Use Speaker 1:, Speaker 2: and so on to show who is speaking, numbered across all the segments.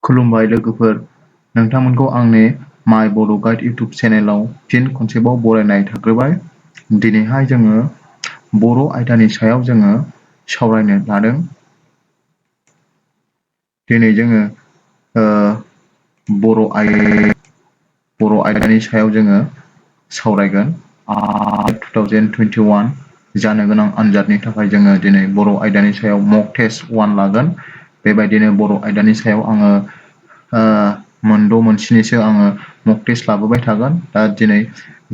Speaker 1: खुलुमबाय लोगोफोर, नोंथांमोनखौ आंनि माय बड' गाइड इउटिउब चेनेलाव फिन खनसेबाव बरायनाय थाग्रोबाय। दिनैहाय जोङो बर' आयदानि सायाव जोङो सावरायनो लादों। दिनै जोङो बर' आयदानि सायाव जोङो सावरायगोन। 2021 जानो गोनां आनजादनि थाखाय जोङो दिनै बर' आयदानि सायाव मक टेस्ट 1 लागोन। बेबायदिनो बर' आयदानि सायाव आङो मोनसिनिसो आङो मक टेस्ट लाबोबाय थागोन। दा दिनै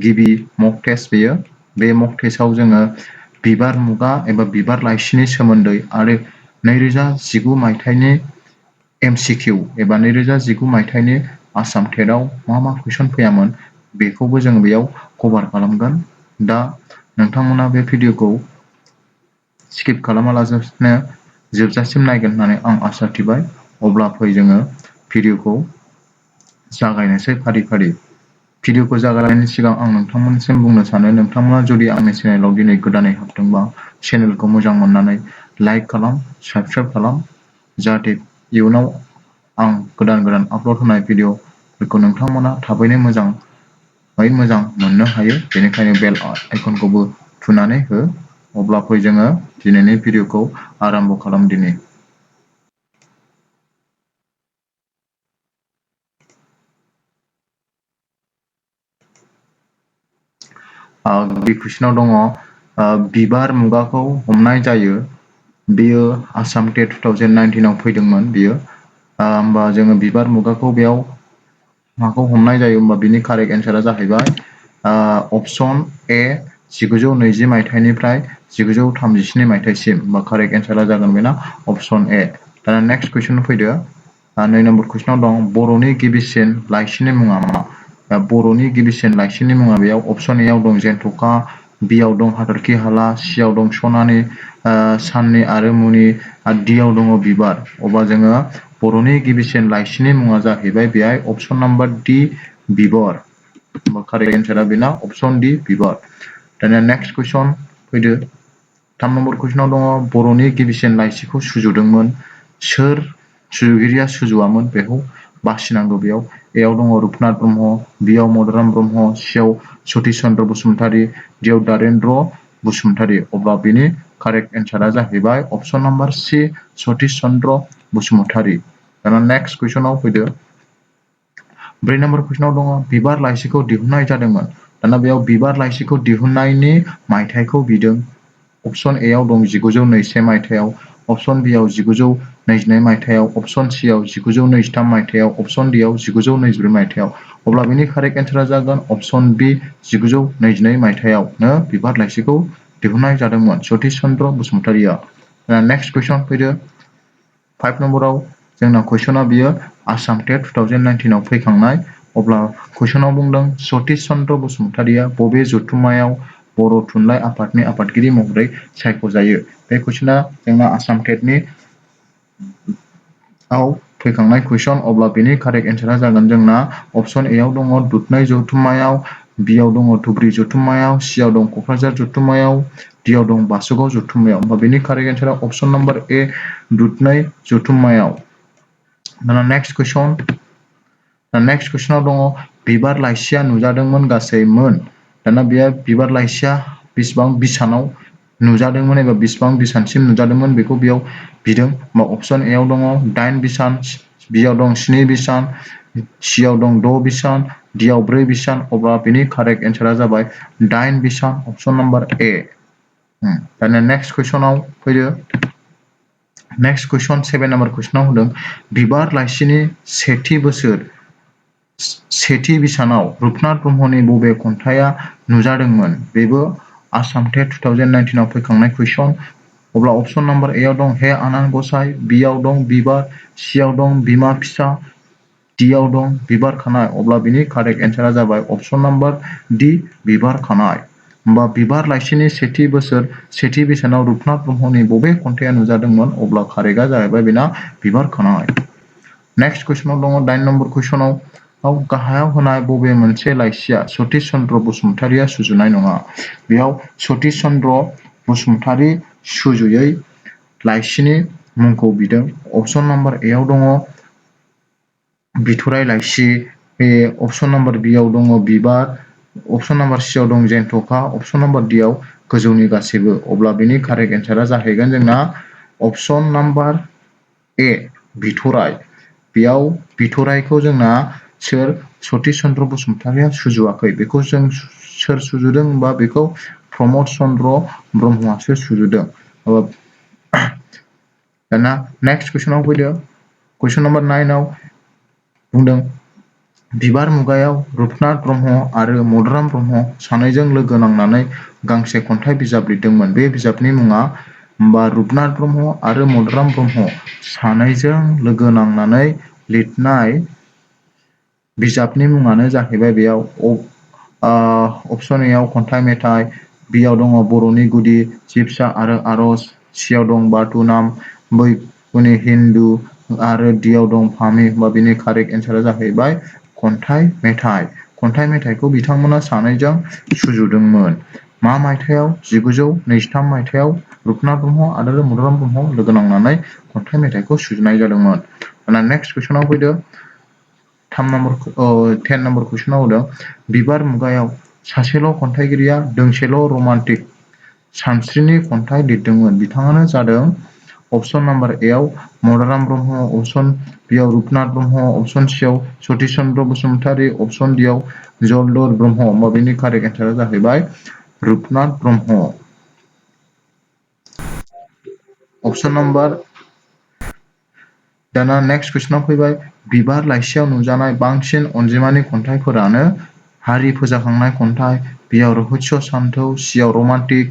Speaker 1: गिबि मक टेस्ट बेयो। बे मक टेस्टआव जोङो बिबार मुगा एबा बिबार लाइसिनि सोमोन्दै आरो 2019 मायथाइनि MCQ एबा 2019 मायथाइनि आसाम टेटआव मा कुइसन फैयामोन बेखौबो जों बेयाव कभार खालामगोन। दा नोंथांमोना बे भिडिअखौ स्किप खालामालासिनो जोबजासिम नायगोन होननानै आं आसा थिबाय। अब्ला फै जोङो भिडिअखौ जागायनोसै फारि फारि। भिडिअखौ जागायनायनि सिगां आं नोंथांमोननिसिम बुंनो सानो, नोंथांमोना जुदि आंनि चेनेलाव दिनै गोदानै हाबदोंबा चेनेलखौ मोजां मोननानै लाइक खालाम, साबस्क्राइब खालाम, जाहाथे इयुनाव आं गोदान आपल'ड होनाय भिडिअफोरखौ नोंथांमोना थाबैनो मोजां मोननो हायो। बेनिखायनो बेल आइकनखौबो थुनानै हो। अब्ला फै जोङो दिनैनि भिडिअखौ आराम्भ खालामदिनि। गिबि कुइसनाव दङ बिबार मुगाखौ हमनाय जायो। बेयो आसाम टेट 2019 आव फैदोंमोन बियो। होमबा जोङो बिबार मुगाखौ बेयाव माखौ हमनाय जायो होमबा बिनि कारेक्ट एन्सारा जाहैबाय अपसन ए 1920 मायथाइनिफ्राय 1937 मायथाइसिम। होमबा कारेक्ट एन्सारा जागोन बेना अपसन ए। दाना नेक्स्ट कुइसन फैदो। 2 नम्बर कुइसनाव दं बर'नि गिबिसिन लाइसिनि मुङा मा? बर'नि गिबिसिन लाइसिनि मुङा बेयाव अपसन ए आव दं जेन्थ'खा, बि आव दं हाथरखि हाला, सि आव दं सनानि साननि आरो मुनि, आरो डि आव दङ बिबार। अब्ला जोङो बर'नि गिबिसिन लाइसिनि मुङा जाहैबाय बेहाय अपसन नाम्बार डि बिबार। कारेक्ट एन्सारा बेना अपसन डि बिबार। दानिया नेक्स्ट कुइसन फैदो। 3 नम्बर कुइसनाव दङ बर'नि गिबिसिन लाइसिखौ सुजुदोंमोन सोर? सुजुगिरिया सुजुआमोन बेखौ बासिनांगौ बेयाव। ए आव दङ रुपनाथ ब्रह्म, बि आव मदाराम ब्रह्म, सि आव सतिश चन्द्र बसुमतारी, डि आव दारेन्द्र बसुमतारी। अब्ला बेनि कारेक्ट एन्सारा जाहैबाय अपसन नाम्बार सि सतिश चन्द्र बसुमतारी। दाना नेक्स्ट कुइसनाव फैदो। 4 नम्बर कुइसनाव दङ बिबार लाइसिखौ दिहुननाय जादोंमोन। दाना बेयाव बिबार लाइसिखौ दिहुननायनि मायथाइखौ बिदों। अपसन ए आव दं 1921 मायथाइयाव, अपसन बि आव 1922 मायथाइयाव, अपसन सि आव 1923 मायथाइयाव, अपसन डि आव 1924 मायथाइयाव। अब्ला बेनि कारेक्ट एन्सारा जागोन अपसन बि 1922 मायथाइयावनो बिबार लाइसिखौ दिहुननाय जादोंमोन सतिश चन्द्र बसुमतारीया। नेक्स्ट कुइसन फैदो। 5 नम्बराव जोंना कुइसना बियो आसाम टेट 2019 आव फैखांनाय। अब्ला कुइसनाव बुंदों सतिश चन्द्र बसुमतारीया बबे जथुम्मायाव बर' थुनलाइ आफादनि आफादगिरि महरै सायख'जायो? बे कुइसना जोंना आसाम टेटनि आव फैखांनाय कुइसन। अब्ला बेनि कारेक्ट एन्सारा जागोन जोंना अपसन ए आव दङ दुधनै जथुम्मायाव, बि आव दङ धुबुरी जथुम्मायाव, सि आव दं क'क्राझार जथुम्मायाव, डि आव दं बासुगाव जथुम्मायाव। होमबा बेनि कारेक्ट एन्सारा अपसन नाम्बार ए दुधनै जथुम्मायाव। दाना नेक्स्ट कुइसन। नेक्स्ट कुइसनाव दङ बिबार लाइसिया नुजादोंमोन गासै मोन। दाना बेयो बिबार लाइसिया बेसेबां बिसानाव नुजादोंमोन एबा बेसेबां बिसानसिम नुजादोंमोन बेखौ बेयाव बिदों। अपसन ए आव दङ 8 बिसान, बि आव दं 7 बिसान, सि आव दं 6 बिसान, डि आव 4 बिसान। अब्ला बेनि कारेक्ट एन्सारा जाबाय 8 बिसान अपसन नाम्बार ए। दानिया नेक्स्ट कुइसनाव फैदो। नेक्स्ट कुइसन 7 नम्बर कुइसनाव होदों बिबार लाइसिनि सेथि बिसानाव रुपनाथ ब्रह्मनि बबे खन्थाइया नुजादोंमोन? बेबो आसाम टेट 2019 आव फैखांनाय कुइसन। अब्ला अपसन नाम्बार ए आव दं हे आनान गसाइ, बि आव दं बिबार, सि आव दं बिमा फिसा, डि आव दं बिबार खानाय। अब्ला बिनि कारेक्ट एन्सारा जाबाय अपसन नाम्बार डि बिबार खानाय। होमबा बिबार लाइसिनि सेथि बिसानाव रुपनाथ ब्रह्मनि बबे खन्थाइया नुजादोंमोन? अब्ला कारेक्टआ जाहैबाय बेना बिबार खानाय। नेक्स्ट कुइसनाव दङ 8 नम्बर कुइसनाव गाहायाव होनाय बबे मोनसे लाइसिया सतिश चन्द्र बसुमतारीया सुजुनाय नङा? बेयाव सतिश चन्द्र बसुमतारी सुजुयै लाइसिनि मुंखौ बिदों। अपसन नाम्बार ए आव दङ बिथराइ लाइसि बे अपसन नाम्बार बि आव दङ बिबार अपसन नाम्बार सि आव दं जेन्थ'खा अपसन नाम्बार डि आव गोजौनि गासैबो अब्ला बेनि कारेक्ट एन्सारा जाहैगोन जोंना अपसन नाम्बार ए बिथराइ बेयाव बिथराइखौ जोंना सोर सतिश चन्द्र बसुमतारिया सुजुवाखै बेखौ जों सोर सुजुदों बा बेखौ प्रमद चन्द्र ब्रह्मआसो सुजुदों दाना नेक्स्ट कुइसनाव फैदो कुइसन नाम्बार 9 आव बुंदों बिबार मुगायाव रुपनाथ ब्रह्म आरो मदाराम ब्रह्म सानैजों लोगो नांनानै गांसे खन्थाइ बिजाब लिरदोंमोन बे बिजाबनि मुङा बा रुपनाथ ब्रह्म आरो मदाराम ब्रह्म सानैजों लोगो नांनानै लिरनाय बिजाबनि मुङानो जाहैबाय बेयाव अपसन ए आव खन्थाइ मेथाइ बि आव दङ बर'नि गुदि सिबसा आरो आरज सि आव दं बाथौ नाम बैकुनि हिन्दु आरो डि आव दं फामि बा बिनि कारेक्ट एन्सारा जाहैबाय खन्थाइ मेथाइखौ बिथांमोना सानैजों सुजुदोंमोन मा मायथाइयाव 1923 मायथाइयाव रुपनाथ ब्रह्म आरो मदाराम ब्रह्म लोगो नांनानै खन्थाइ मेथाइखौ सुजुनाय जादोंमोन दाना नेक्स्ट कुइसनाव फैदो 10 नम्बर कुइसनाव होदों बिबार मुगायाव सासेल' खन्थाइगिरिया दोंसेल' रमान्टिक सानस्रिनि खन्थाइ लिरदोंमोन बिथाङानो जादों अपसन नाम्बार ए आव मदाराम ब्रह्म अपसन बि आव रुपनाथ ब्रह्म अपसन सि आव सतिश चन्द्र बसुमतारि अपसन डि आव जलधर ब्रह्म बेनि कारेक्ट एन्सारा जाहैबाय रुपनाथ ब्रह्म अपसन नाम्बार दाना नेक्स्ट कुइसनाव फैबाय बिबार लाइसियाव नुजानाय बांसिन अनजिमानि खन्थाइफोरानो हारि फोजाखांनाय खन्थाइ बि आव रहस्य सान्थौ सि आव रमान्टिक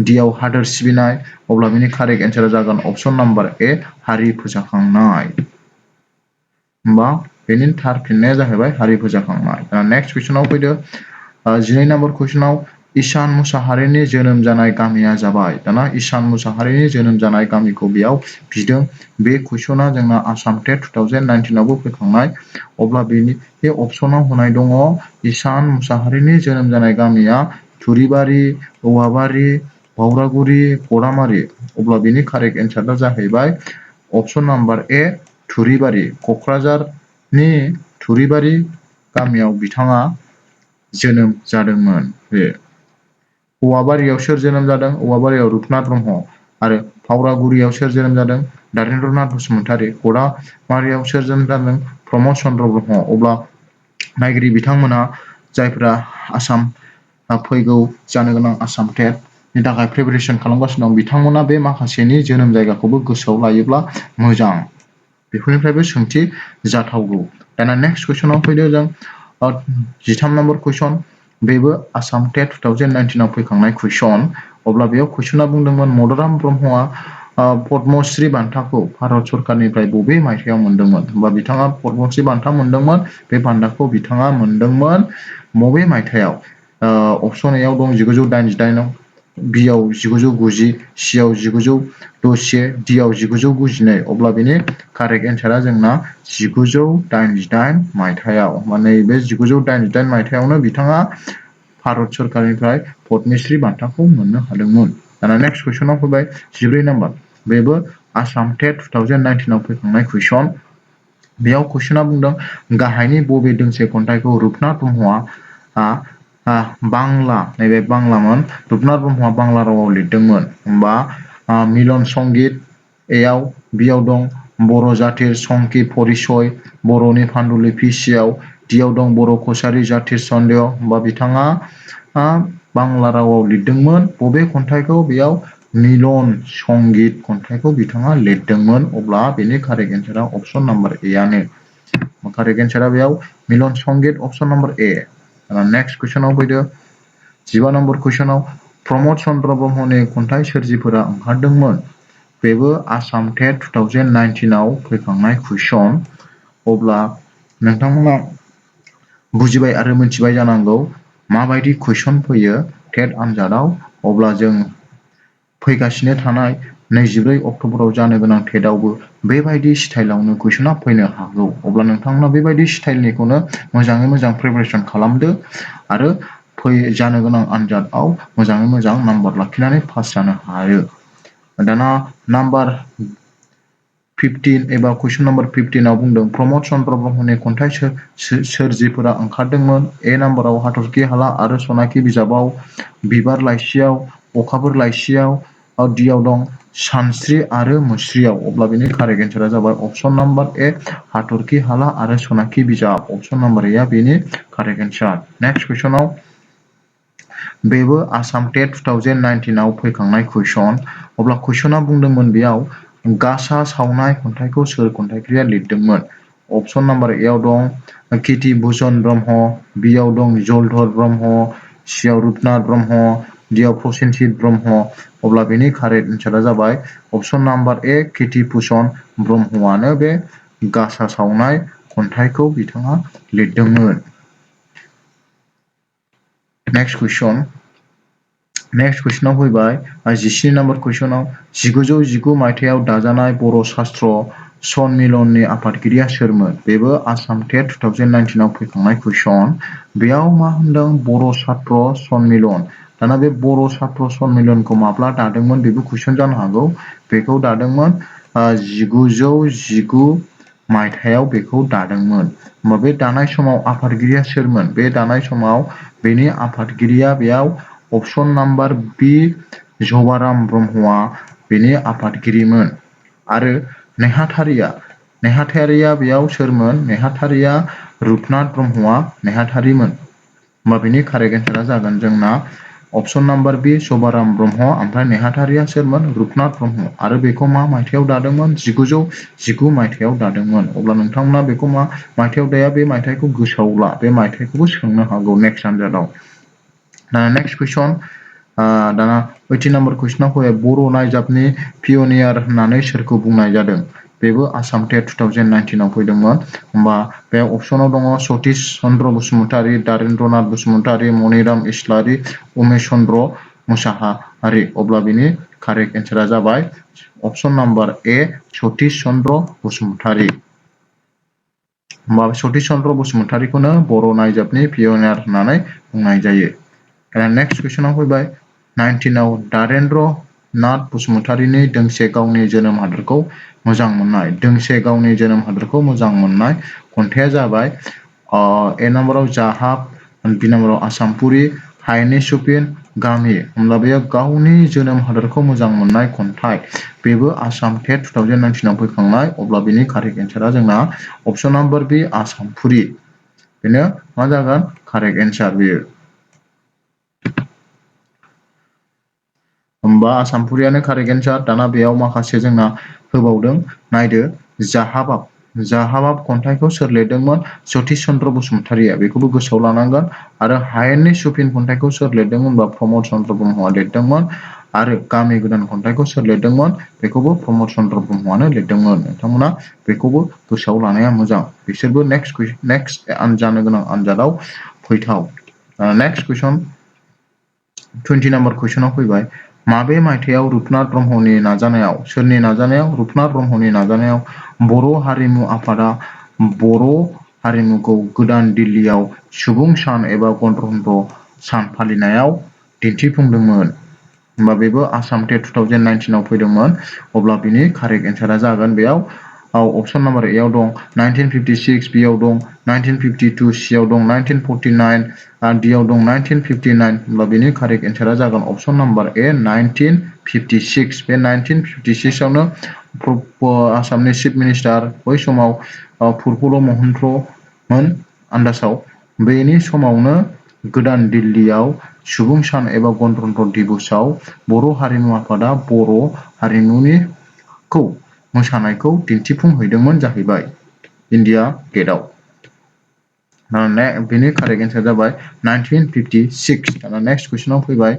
Speaker 1: डि आव हादोर सिबिनाय अब्ला बेनि कारेक्ट एन्सारा जागोन अपसन नाम्बार ए हारि फोजाखांनाय होमबा बेनि थार फिननाया जाहैबाय हारि फोजाखांनाय दाना नेक्स्ट कुइसनाव फैदो 12 नम्बर कुइसनाव ईशान मुसाहारिनि जोनोम जानाय गामिया जाबाय दाना ईशान मुसाहारिनि जोनोम जानाय गामिखौ बेयाव बिदों बे कुइसना जोंना आसाम टेट 2019 आवबो फैखांनाय अब्ला बे अपसनाव होनाय दङ ईशान मुसाहारिनि जोनोम जानाय गामिया थुरिबारि औवाबारि भावरागुरि परामारि अब्ला बेनि कारेक्ट एन्सारा जाहैबाय अपसन नाम्बार ए थुरिबारि क'क्राझारनि थुरिबारि गामियाव बिथाङा जोनोम जादोंमोन बे औवाबारियाव सोर जोनोम जादों औवाबारियाव रुपनाथ ब्रह्म आरो भावरागुरियाव सोर जोनोम जादों दारेन्द्रनाथ बसुमतारि परामारियाव सोर जोनोम जादों प्रमद चन्द्र ब्रह्म अब्ला नायगिरि बिथांमोना जायफोरा आसाम फैगौ जानो गोनां आसाम टेटनि थाखाय प्रिपेरेसन खालामगासिनो दं बिथांमोना बे माखासेनि जोनोम जायगाखौबो गोसोआव लायोब्ला मोजां बेफोरनिफ्रायबो सोंथि जाथावगौ दाना नेक्स्ट कुइसनाव फैदो जों 13 नम्बर कुइसन बेबो आसाम टेट 2019 आव फैखांनाय कुइसन अब्ला बेयाव कुइसना बुंदोंमोन मदाराम ब्रह्मआ पद्मश्री बान्थाखौ भारत सरकारनिफ्राय बबे मायथाइयाव मोनदोंमोन होमबा बिथाङा पद्मश्री बान्था मोनदोंमोन बे बान्थाखौ बिथाङा मोनदोंमोन बबे मायथाइयाव अपसन ए आव दं 1988 आव बि आव 1990 सि आव 1961 डि आव 1992 अब्ला बेनि कारेक्ट एन्सारा जोंना 1988 मायथाइयाव माने बे 1988 मायथाइयावनो बिथाङा भारत सरकारनिफ्राय पद्मश्री बान्थाखौ मोननो हादोंमोन दाना नेक्स्ट कुइसनाव फैबाय 14 नम्बर बेबो आसाम टेट 2019 आव फैखांनाय कुइसन बेयाव कुइसना बुंदों गाहायनि बबे दोंसे खन्थाइखौ रुपनाथ ब्रह्मआ बांला नैबे बांलामोन रुपनाथ ब्रह्मआ बांला रावाव लिरदोंमोन होमबा मिलन संगीत ए आव बि आव दं बर' जातिर संकी परिचय बर'नि पान्डुलिपि सि आव डि आव दं बर' कछारी जातिर सन्देह होमबा बिथाङा बांला रावाव लिरदोंमोन बबे खन्थाइखौ बेयाव मिलन संगीत खन्थाइखौ बिथाङा लिरदोंमोन अब्ला बेनि कारेक्ट एन्सारा अपसन नाम्बार ए आनो कारेक्ट एन्सारा बेयाव मिलन संगीत अपसन नाम्बार ए नेक्स्ट कुइसनाव फैदो 15 नम्बर कुइसनाव प्रमद चन्द्र ब्रह्मनि खन्थाइ सोरजिफोरा ओंखारदोंमोन बेबो आसाम टेट 2019 आव फैखांनाय कुइसन अब्ला नोंथांमोना बुजिबाय आरो मिथिबाय जानांगौ माबायदि कुइसन फैयो टेट आनजादाव अब्ला जों फैगासिनो थानाय 24 अक्ट'बराव जानो गोनां टेटआवबो बेबायदि स्टाइलावनो कुइसना फैनो हागौ अब्ला नोंथांमोना बेबायदि स्टाइलनिखौनो मोजाङै मोजां प्रिपेरेसन खालामदो आरो जानो गोनां आनजादआव मोजाङै मोजां नाम्बार लाखिनानै पास जानो हायो दाना नाम्बार 15 एबा कुइसन नम्बर 15 आव बुंदों प्रमोद चन्द्र ब्रह्मनि खन्थाइ सोरजिफोरा ओंखारदोंमोन ए नाम्बाराव हाथरखि हाला आरो सनाखि बिजाबाव बिबार लाइसियाव अखाफोर लाइसियाव डियाव दं सानस्रि आरो मुस्रियाव अब्ला बेनि कारेक्ट एन्सारा जाबाय अपसन नाम्बार ए हाथरखि हाला आरो सनाखि बिजाब अपसन नाम्बार ए बेनि कारेक्ट एन्सार नेक्स्ट कुइसनाव बेबो आसाम टेट 2019 आव फैखांनाय कुइसन अब्ला कुइसना बुंदोंमोन बेयाव गासा सावनाय खन्थाइखौ सोर खन्थाइगिरिया लिरदोंमोन अपसन नाम्बार ए आव दं किति भुषण ब्रह्म बियाव दं जलधर ब्रह्म सियाव रुपनाथ ब्रह्म डियाव प्रसेनजित ब्रह्म अब्ला बेनि कारेक्ट एन्सारा जाबाय अपसन नाम्बार ए किति भुषण ब्रह्मआनो बे गासा सावनाय खन्थाइखौ बिथाङा लिरदोंमोन नेक्स्ट कुइसनाव फैबाय 17 नम्बर कुइसनाव 1919 मायथाइयाव दाजानाय बर' शास्त्र सन्मिलननि आफादगिरिया सोरमोन बेबो आसाम टेट 2019 आव फैखांनाय कुइसन बेयाव मा होनदों बर' छात्र सन्मिलन दाना बे बर' छात्र सन्मिलनखौ माब्ला दादोंमोन बेबो कुइसन जानो हागौ बेखौ दादोंमोन 1919 मायथाइयाव बेखौ दादोंमोन होमबा बे दानाय समाव आफादगिरिया सोरमोन बे दानाय समाव बेनि आफादगिरिया बेयाव अपसन नाम्बार बी जबाराम ब्रह्मआ बेनि आफादगिरिमोन आरो नेहाथारिया बेयाव सोरमोन नेहाथारिया रुपनाथ ब्रह्मआ नेहाथारिमोन होमबा बेनि कारेक्ट एन्सारा जागोन जोंना अपसन नाम्बार बी जबाराम ब्रह्म ओमफ्राय नेहाथारिया सोरमोन रुपनाथ ब्रह्म आरो बेखौ मा मायथाइयाव दादोंमोन 1919 मायथाइयाव दादोंमोन अब्ला नोंथांमोना बेखौ मा मायथाइयाव दाया बे मायथाइखौ गोसोआव ला बे मायथाइखौबो सोंनो हागौ नेक्स्ट आनजादाव दाना नेक्स्ट कुइसन दाना 18 नम्बर कुइसनाव फैबाय बर' नायजाबनि पियनियार होननानै सोरखौ बुंनाय जादों बेबो आसाम टेट 2019 आव फैदोंमोन होमबा बे अपसनाव दङ सतीश चन्द्र बसुमतारी दारेन्द्रनाथ बसुमतारी मनिराम इस्लारि उमेश चन्द्र मुसाहारि अब्ला बेनि कारेक्ट एन्सारा जाबाय अपसन नाम्बार ए सतीश चन्द्र बसुमतारी होमबा सतीश चन्द्र बसुमतारीखौनो बर' नायजाबनि पियनियार होननानै बुंनाय जायो नेक्स्ट कुइसनाव फैबाय 19 आव दारेन्द्र नाथ बसुमतारीनि दोंसे गावनि जोनोम हादोरखौ मोजां मोननाय दोंसे गावनि जोनोम हादोरखौ मोजां मोननाय खन्थाइया जाबाय ए नाम्बाराव जाहाब बी नाम्बाराव आसामपुरी हायेननि सुफिन गामि होमब्ला बेयो गावनि जोनोम हादोरखौ मोजां मोननाय खन्थाइ बेबो आसाम टेट 2019 आव फैखांनाय अब्ला बेनि कारेक्ट एन्सारा जोंना अपसन नाम्बार बी आसामपुरी बेनो मा जागोन कारेक्ट एन्सार बेयो होमबा आसामपुरियानो कारेक्ट एन्सार दाना बेयाव माखासे जोंना होबावदों नायदो जाहाबाब खन्थाइखौ सोर लिरदोंमोन सतीश चन्द्र बसुमतारीया बेखौबो गोसोआव लानांगोन आरो हायेननि सुफिन खन्थाइखौ सोर लिरदोंमोन होनबा प्रमद चन्द्र ब्रह्मआ लिरदोंमोन आरो गामि गोदान खन्थाइखौ सोर लिरदोंमोन बेखौबो प्रमद चन्द्र ब्रह्मआनो लिरदोंमोन नोंथांमोना बेखौबो गोसोआव लानाया मोजां बिसोरबो नेक्स्ट जानो गोनां आनजादाव फैथाव नेक्स्ट कुइसन 20 नम्बर कुइसनाव फैबाय माबे मायथाइयाव रुपनाथ ब्रह्मनि नाजानायाव सोरनि नाजानायाव रुपनाथ ब्रह्मनि नाजानायाव बर' हारिमु आफादा बर' हारिमुखौ गोदान दिल्लीयाव सुबुं सान एबा गणतन्त्र सान फालिनायाव दिन्थिफुंदोंमोन होमबा बेबो आसाम टेट 2019 आव फैदोंमोन अब्ला बिनि कारेक्ट एन्सारा जागोन बेयाव अपसन नाम्बार ए आव दं 1956 बी आव दं 1952 सी आव दं 1949 डी आव दं 1959 होमबा बेनि कारेक्ट एन्सारा जागोन अपसन नाम्बार ए 1956 बे 1956 आवनो आसामनि चिफ मिनिस्टार बै समाव फुरफुल महन्त्रमोन आन्दासाव बेनि समावनो गोदान दिल्लीयाव सुबुं सान एबा गणतन्त्र दिबसआव बर' हारिमु आफादा बर' हारिमुनिखौ मोसानायखौ दिन्थिफुंहैदोंमोन जाहैबाय इन्डिया गेटआव बेनि कारेक्ट एन्सार जाबाय 1956 दाना नेक्स्ट कुइसनाव फैबाय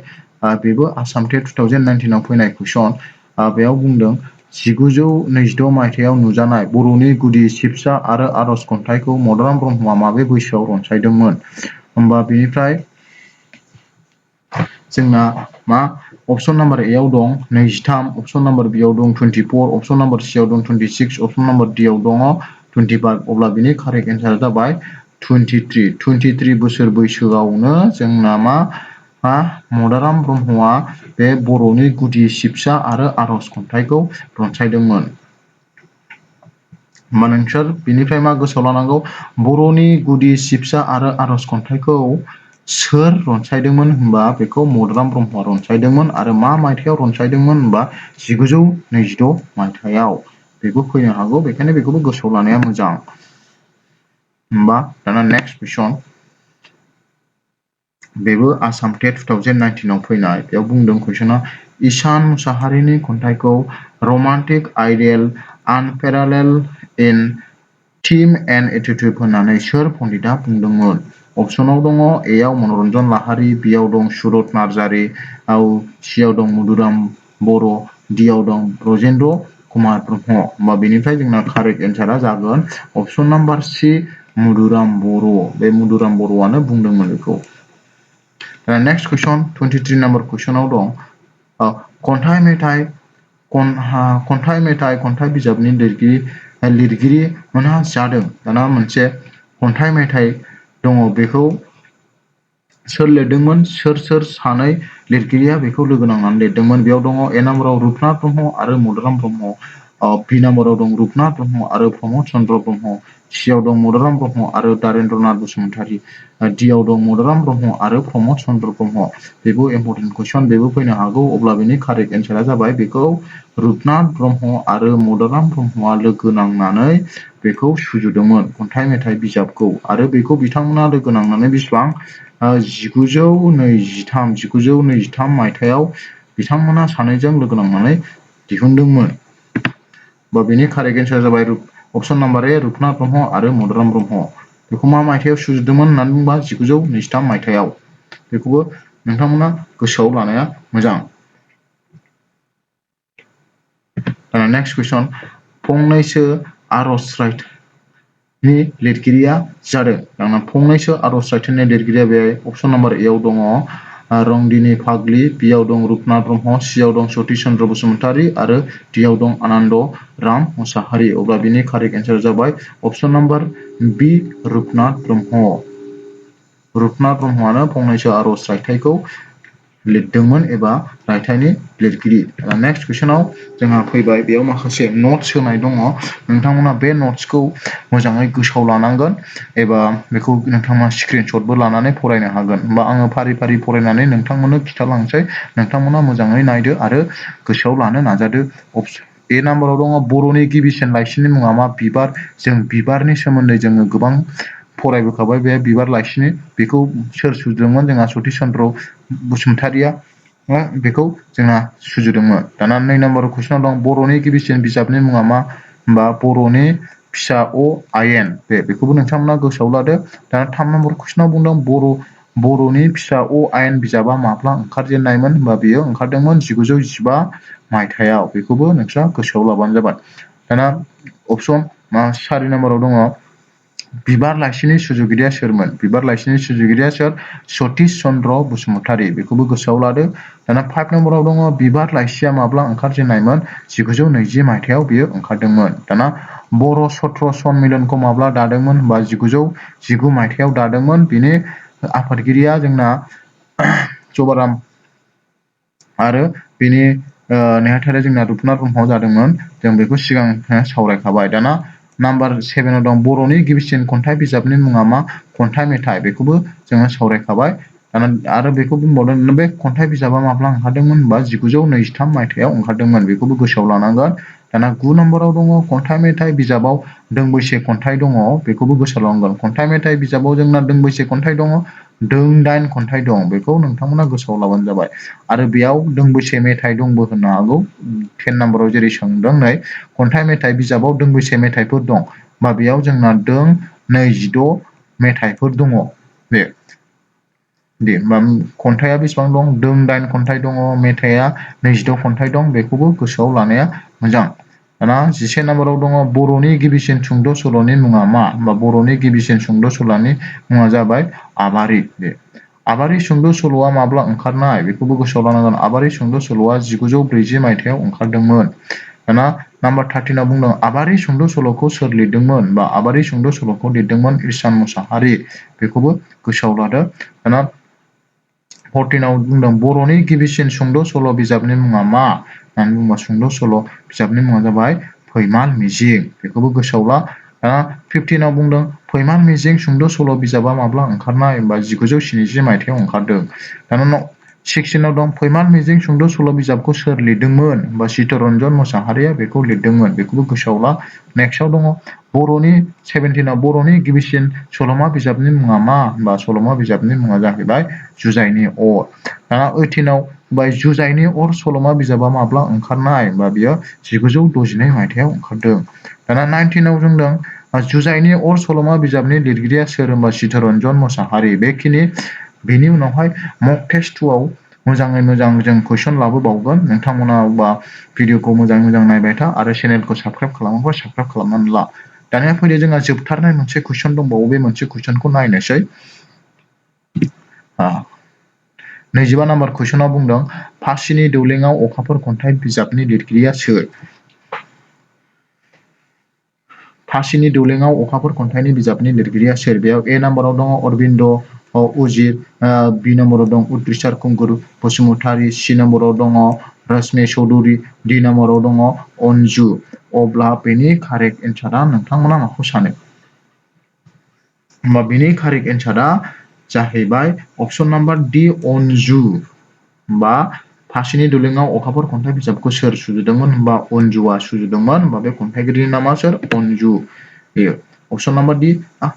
Speaker 1: बेबो आसाम टेट 2019 आव फैनाय कुइसन बेयाव बुंदों 1926 मायथाइयाव नुजानाय बर'नि गुदि सिबसा आरो आरज खन्थाइखौ मदाराम ब्रह्मआ माबे बैसोआव रनसायदोंमोन होमबा बेनिफ्राय जोंना मा अपसन नाम्बार ए आव दं 23 अपसन नाम्बार बी आव दं 24 अपसन नाम्बार सी आव दं 26 अपसन नाम्बार डी आव दङ 25 अब्ला बिनि कारेक्ट एन्सारा जाबाय 23 बोसोर बैसोआवनो जोंना मा मदाराम ब्रह्मआ बे बर'नि गुदि सिबसा आरो आरज खन्थाइखौ रनसायदोंमोन होमबा नोंसोर बिनिफ्राय मा गोसोआव लानांगौ बर'नि गुदि सिबसा आरो आरज खन्थाइखौ सोर रनसायदोंमोन होनबा बेखौ मदाराम ब्रह्मआ रनसायदोंमोन आरो मा मायथाइयाव रनसायदोंमोन होनबा 1926 मायथाइयाव बेबो फैनो हागौ बेखायनो बेखौबो गोसोआव लानाया मोजां। होमबा दाना नेक्स्ट कुइसन बेबो आसाम टेट 2019 आव फैनाय बेयाव बुंदों कुइसना ईशान मुसाहारिनि खन्थाइखौ romantic ideal unparallel in theme and attitude होननानै सोर पन्डितआ बुंदोंमोन? अपसनाव दङ एआव मनरन्जन लाहारी, बिआव दं सुरत नार्जारी, सिआव दं मधुराम बर', डिआव दं ब्रजेन्द्र कुमार ब्रह्म। होमबा बेनिफ्राय जोंना कारेक्ट एन्सारा जागोन अपसन नाम्बार सि मधुराम बर'। बे मधुराम बर'आनो बुंदोंमोन बेखौ। नेक्स्ट कुइसन 23 नाम्बार कुइसनाव दं खन्थाइ मेथाइ खन्थाइ बिजाबनि लिरगिरि मोनहा जादों। दाना मोनसे खन्थाइ मेथाइ दङ बेखौ सोर लिरदोंमोन सोर सानै लिरगिरिया बेखौ लोगो नांनानै लिरदोंमोन बेयाव दङ ए नाम्बाराव रुपनाथ ब्रह्म आरो मदाराम ब्रह्म, बि नाम्बाराव दं रुपनाथ ब्रह्म आरो प्रमद चन्द्र ब्रह्म, सिआव दं मदाराम ब्रह्म आरो दारेन्द्रनाथ बसुमतारी, डिआव दं मदाराम ब्रह्म आरो प्रमद चन्द्र ब्रह्म। बेबो इम्परटेन्ट कुइसन बेबो फैनो हागौ अब्ला बेनि कारेक्ट एन्सारा जाबाय बेखौ रुपनाथ ब्रह्म आरो मदाराम ब्रह्मआ लोगो नांनानै बेखौ सुजुदोंमोन खन्थाइ मेथाइ बिजाबखौ आरो बेखौ बिथांमोना लोगो नांनानै बेसेबां 1923 मायथाइयाव बिथांमोना सानैजों लोगो नांनानै दिहुनदोंमोन। बा बेनि कारेक्ट एन्सारा जाबाय अपसन नाम्बार ए रुपनाथ ब्रह्म आरो मदाराम ब्रह्म। बेखौ मा मायथाइयाव सुजुदोंमोन होननानै बुंबा 1923 मायथाइयाव। बेखौबो नोंथांमोना गोसोआव लानाया मोजां। नेक्स्ट कुइसन फंनैसो आरज रायथाइनि लिरगिरिया जादों। दाना फंनैसो आरज रायथाइनि लिरगिरिया बे अपसन नाम्बार ए आव दङ रंदिनी फाग्लि, बिआव दं रुपनाथ ब्रह्म, सिआव दं सतीश चन्द्र बसुमतारी आरो डिआव दं आनन्द राम मुसाहारी। अब्ला बिनि कारेक्ट एन्सारा जाबाय अपसन नाम्बार बि रुपनाथ ब्रह्म। रुपनाथ ब्रह्मआनो फंनैसो आरज रायथाइखौ लिरदोंमोन एबा रायथाइनि लिरगिरि। नेक्स्ट कुइसनाव जोंहा फैबाय बेयाव माखासे नट्स होनाय दङ नोंथांमोना बे नट्सखौ मोजाङै गोसोआव लानांगोन एबा बेखौ नोंथांमोना स्क्रिनशटबो लानानै फरायनो हागोन। होमबा आङो फारि फारि फरायनानै नोंथांमोननो खिथालांसै नोंथांमोना मोजाङै नायदो आरो गोसोआव लानो नाजादो। ए नाम्बाराव दङ बर'नि गिबिसिन लाइसिनि मुङा मा? बिबार। जों बिबारनि सोमोन्दै जोङो गोबां फरायबोखाबाय बे बिबार लाइसिनि बेखौ सोर सुजुदोंमोन जोंहा सतीश चन्द्र बसुमतारीया बेखौ जोंना सुजुदोंमोन। दाना 2 नाम्बाराव कुइसनाव दं बर'नि गिबिसिन बिजाबनि मुङा मा? होमबा बर'नि फिसा आयेन। बेखौबो नोंथांमोना गोसोआव लादो। दाना 3 नाम्बार कुइसनाव बुंदों बर'नि फिसा आयेन बिजाबा माब्ला ओंखारजेननायमोन? होमबा बेयो ओंखारदोंमोन 1915 मायथाइयाव। बेखौबो नोंस्रा गोसोआव लाबानो जाबाय। दाना अपसन 4 नाम्बाराव दङ बिबार लाइसिनि सुजुगिरिया सोरमोन? बिबार लाइसिनि सुजुगिरिया सोर? सतीश चन्द्र बसुमतारी। बेखौबो गोसोआव लादो। दाना 5 नाम्बाराव दङ बिबार लाइसिया माब्ला ओंखारजेननायमोन? 1920 मायथाइयाव बियो ओंखारदोंमोन। दाना बर' सत्र सन्मिलनखौ माब्ला दादोंमोन? होनबा 1919 मायथाइयाव दादोंमोन। बिनि आफादगिरिया जोंना जबाराम आरो बिनि नेहाथारिया जोंना रुपनाथ ब्रह्म जादोंमोन। जों बेखौ सिगां सावरायखाबाय। दाना नाम्बार 7 आव दं बर'नि गिबिसिन खन्थाइ बिजाबनि मुङा मा? खन्थाइ मेथाइ। बेखौबो जोङो सावरायखाबाय। दाना आरो बेखौ बुंबावदों बे खन्थाइ बिजाबा माब्ला ओंखारदोंमोन होनबा 1923 मायथाइयाव ओंखारदोंमोन। बेखौबो गोसोआव लानांगोन। दाना 9 नाम्बाराव दङ खन्थाइ मेथाइ बिजाबाव दोंबैसे खन्थाइ दङ बेखौबो गोसोआव लानांगोन। खन्थाइ मेथाइ बिजाबाव जोंना दोंबैसे खन्थाइ दङ? 9 खन्थाइ दं। बेखौ नोंथांमोना गोसोआव लाबानो जाबाय। आरो बेयाव दोंबैसे मेथाइ दंबो होननो हागौ। 10 नाम्बाराव जेरै सोंदों नै खन्थाइ मेथाइ बिजाबाव दोंबैसे मेथाइफोर दं? बा बेयाव जोंना 26 मेथाइफोर दङ। होमबा खन्थाइआ बेसेबां दं? 9 खन्थाइ दङ, मेथाइआ 26 खन्थाइ दं। बेखौबो गोसोआव लानाया मोजां। दाना 11 नाम्बाराव दङ बर'नि गिबिसिन सुंद' सल'नि मुङा मा? होमबा बर'नि गिबिसिन सुंद' सल'नि मुङा जाबाय आबारि। आबारि सुंद' सल'आ माब्ला ओंखारनाय? बेखौबो गोसोआव लानांगोन। आबारि सुंद' सल'आ 1940 मायथाइयाव ओंखारदोंमोन। दाना नाम्बार 13 आव बुंदों आबारि सुंद' सल'खौ सोर लिरदोंमोन? बा आबारि सुंद' सल'खौ लिरदोंमोन ईशान मुसाहारी। बेखौबो गोसोआव लादो। दाना 14 आव बुंदों बर'नि गिबिसिन सुंद' सल' बिजाबनि मुङा मा? होननानै बुङोबा सुंद' सल' बिजाबनि मुङा जाबाय फैमाल मिजिं बेखौबो गोसोआव ला 15 आव बुंदों फैमाल मिजिं सुंद' सल' बिजाबा माब्ला ओंखारनाय होनबा 1970 मायथाइयाव ओंखारदों दाना 16 आव दं फैमाल मिजिं सुंद' सल' बिजाबखौ सोर लिरदोंमोन होनबा चित्तरन्जन मोसाहारिया बेखौ लिरदोंमोन बेखौबो गोसोआव ला नेक्स्टआव दङ बर'नि 17 आव बर'नि गिबिसिन सल'मा बिजाबनि मुङा मा होनबा सल'मा बिजाबनि मुङा जाहैबाय जुजाइनि अर दाना 18 आव जुजाइनि अर सल'मा बिजाबा माब्ला ओंखारनाय होनबा बियो 1962 मायथाइयाव ओंखारदों दाना 19 आव जोंदों जुजाइनि अर सल'मा बिजाबनि लिरगिरिया सोर होनबा चित्तरन्जन मोसाहारि बेनि उनावहाय मक टेस्ट 2 आव मोजाङै मोजां जों कुइसन लाबोबावगोन नोंथांमोना बा भिडिअखौ मोजाङै मोजां नायबाय था आरो चेनेलखौ साबस्क्राइब खालामाखै साबस्क्राइब खालामनानै ला दानिया फैदो जोंहा जोबथारनाय मोनसे कुइसन दंबावो बे मोनसे कुइसनखौ नायनोसै 25 नाम्बार कुइसनाव बुंदों फासिनि दौलेङाव अखाफोर खन्थाइ बिजाबनि लिरगिरिया सोर फासिनि दौलेङाव अखाफोर खन्थाइनि बिजाबनि लिरगिरिया सोर बेयाव ए नाम्बाराव दङ अरबिन्द उजिर बि नाम्बाराव दं उद्रिसार खुंगुर बसुमतारी सि नाम्बाराव दङ रश्मि चौधुरी डि नाम्बाराव दङ अनजु अब्ला बेनि कारेक्ट एन्सारा नोंथांमोना माखौ सानो होमबा बेनि कारेक्ट एन्सारा जाहैबाय अपसन नाम्बार डि अनजु बा फासिनि दौलेङाव अखाफोर खन्थाइ बिजाबखौ सोर सुजुदोंमोन होनबा अनजुआ सुजुदोंमोन होनबा बे खन्थाइगिरिनि नामा सोर अनजु बेयो अपसन नाम्बार डि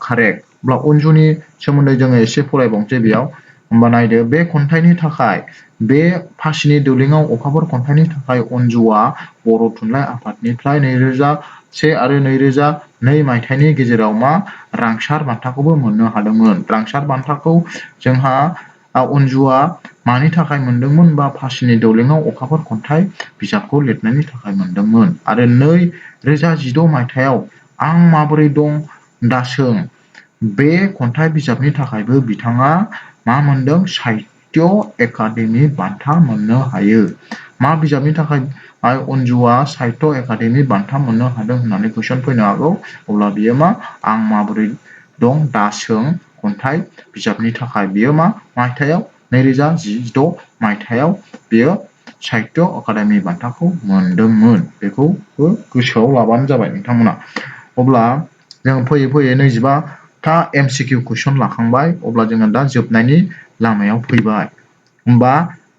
Speaker 1: कारेक्ट अब्ला अनजुनि सोमोन्दै जोङो एसे फरायबावनोसै बेयाव होमबा नायदो बे खन्थाइनि थाखाय बे फासिनि दौलेङाव अखाफोर खन्थाइनि थाखाय अनजुआ बर' थुनलाइ आफादनिफ्राय 2001 आरो 2002 मायथाइनि गेजेराव मा रांसार बान्थाखौबो मोननो हादोंमोन रांसार बान्थाखौ जोंहा अनजुआ मानि थाखाय मोनदोंमोन बा फासिनि दौलेङाव अखाफोर खन्थाइ बिजाबखौ लिरनायनि थाखाय मोनदोंमोन आरो 2016 मायथाइयाव आं माबोरै दं दासों बे खन्थाइ बिजाबनि थाखायबो बिथाङा मा मोनदों साहित्य एकादेमि बान्था मोननो हायो मा बिजाबनि थाखाय अनजुआ साहित्य एकादेमि बान्था मोननो हादों होननानै कुइसन फैनो हागौ अब्ला बियो मा आं माबोरै दं दासों खन्थाइ बिजाबनि थाखाय बियो मा मायथाइयाव 2016 मायथाइयाव बियो साहित्य एकादेमि बान्थाखौ मोनदोंमोन बेखौबो गोसोआव लाबानो जाबाय नोंथांमोना अब्ला जों फैयै फैयै 25 एमसिकिउ कुइसन लाखांबाय अब्ला जोङो दा जोबनायनि लामायाव फैबाय होमबा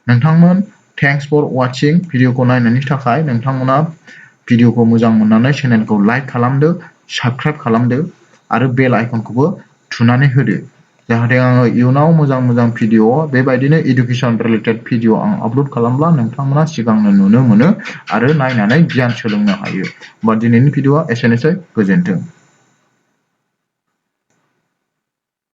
Speaker 1: नोंथांमोन थेंक्स फर वाचिं भिडिअखौ नायनायनि थाखाय नोंथांमोना भिडिअखौ मोजां मोननानै चेनेलखौ लाइक खालामदो साबस्क्राइब खालामदो आरो बेल आइकनखौबो थुनानै होदो जाहाथे आङो इयुनाव मोजां मोजां भिडिअ बेबायदिनो इडुकेसन रिलेटेड भिडिअ आं आपल'ड खालामब्ला नोंथांमोना सिगांनो नुनो मोनो आरो नायनानै गियान सोलोंनो हायो होमबा दिनैनि भिडिअआ एसेनोसै गोजोन्थों